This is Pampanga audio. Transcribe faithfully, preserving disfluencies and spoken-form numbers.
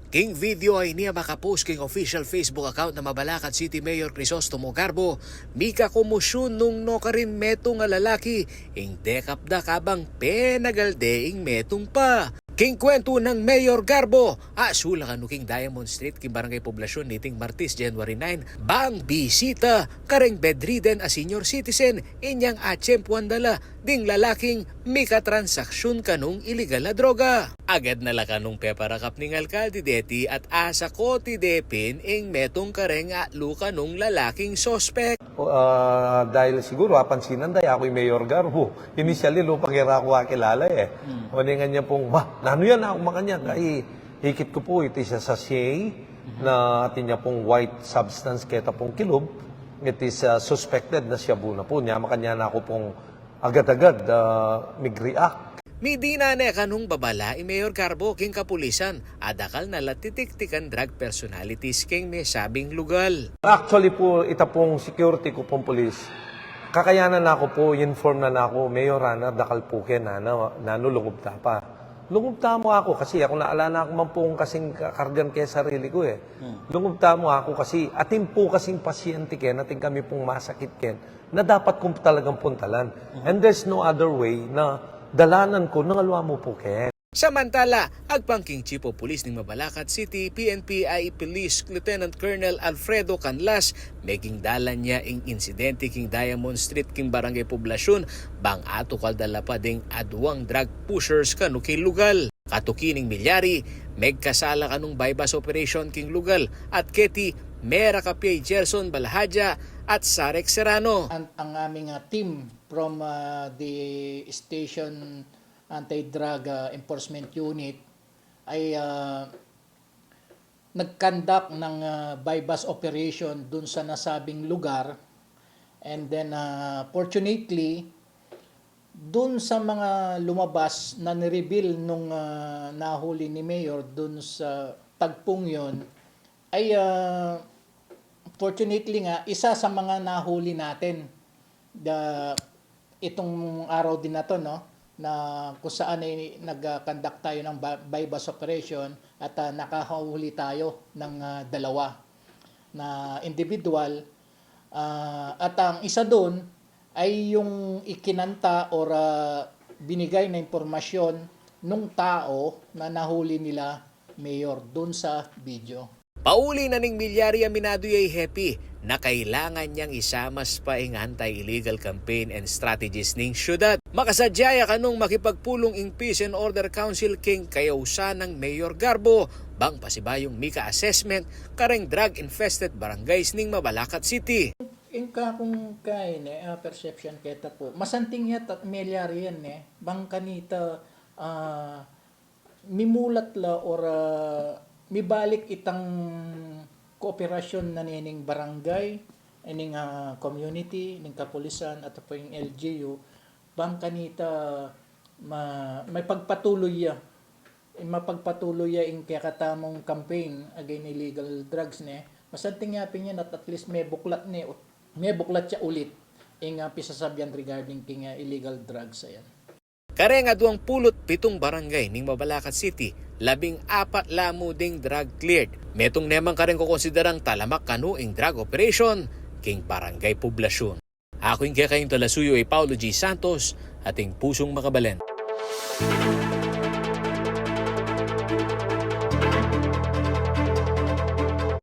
King video a ini a makapost king official Facebook account nang Mabalacat City Mayor Crisostomo Garbo, mika komosyun nung nukarin metung a lalaki ing dekap da kabang penagal de ing metung pa. King kwentu nang Mayor Garbo, asula kanu king Diamond Street king Barangay Poblacion niting Martes, January nine, bang bisita kareng bedridden a senior citizen inyang atiyempuan da la ding lalaking mika transaksyon kanung iligal a droga. Agad na la kanung peparakap ning alkalde deti at asakot de pin ing metung kareng atlu kanung lalaking suspek. Ah, dahil siguro apansinan da, aku i Mayor Garbo. Initially, lupang e ra ku akilala e. Hmm. Uli ngan ya pung, "Ba, nanu yan?" Aku makanyan, "Ay, ikit ku pu, it is a sachet na atin ya pung white substance keta pung kilub. It is, ah, suspected na shabu na pu." Nya makanyan aku pung agad-agad, ah, mig-react. Midinan ne kanung babala i Mayor Garbo king kapulisan a dakal na la titiktikan drug personalities king mesabing lugal. Actually pu, ita pung security ku pung pulis, kakayanan na ku pu, inform na na ku, "Mayor, ana, dakal pu ke, nanu, nanu, lungub ta pa." Lungub ta mu aku kasi aku na ala na ku man pung kasing ka-, kargan ke sarili ku e. Hmm. Lungub ta mu aku kasi atin pu kasing pasyente ke, atin kami pung masakit ke, na dapat kung talagang puntalan. Mhm. And there's no other way na dalanan ku nung aliwa mu pu ke. Samantala, agpang king Chief of Police ning Mabalacat City, P N P a i Police Lieutenant Colonel Alfredo Canlas, meging dalan ya ing insidente king Diamond Street king Barangay Poblacion, bang atukal da la pa ding aduang drug pushers kanu king lugal. Katuki ning milyari, megkasala kanung buy-bust operation king lugal, at keti merakap ya i Gerson Balhadia at Sarek Serrano. Ang, ang aming, ah, team from, ah, the Station Anti-Drug, ah, Enforcement Unit ay, ah, nag-conduct ng, ah, buy-bust operation dun sa nasabing lugar. And then, ah, fortunately, dun sa mga lumabas na ni-reveal nung, ah, nahuli ni Mayor dun sa tagpung yon, ay, ah, fortunately nga, isa sa mga nahuli natin, the, itong araw din na to, no, na kung saan ay nag-conduct tayo ng ba-, buy-bust operation at, ah, nakahuli tayo ng, ah, dalawa na individual, ah, at ang isa dun ay yung ikinanta or, ah, binigay na impormasyon nung tao na nahuli nila, Mayor, dun sa video. Pauli na ning milyari, aminadu ya i Hepi na kailangan yang isamas pa ing anti-illegal campaign and strategies ning syudad. Makasadya ya kanung makipagpulung ing Peace and Order Council king kayausan nang Mayor Garbo, bang pasibayung mika-assessment kareng drug-infested barangays ning Mabalacat City. Ing kakung kain, eh, ah, perception keta pu, masanting ya tat milyari yan, eh. Bang kanita, ah, mimulat la or, ah, mibalik itang kooperasyon na nining barangay, ining, ah, community, ning kapulisan, at pu ing L G U, bang kanita ma-, mapagpatuloy ya. Mapagpatuloy ya ing kekatamung campaign against illegal drugs, ne. Masanting ya pin yan at at least mebuklat ne, mebuklat ya ulit ing, ah, pisasabyan regarding king, ah, illegal drugs, ayan. Kareng aduang pulu't pitung barangay ning Mabalacat City, labing apat la mu ding drug cleared. Metung ne man kareng kokonsiderang talamak kanu ing drug operation king Barangay Poblacion. Aku ing kekayung talasuyu i Paulo G Santos, ating pusung makabalen.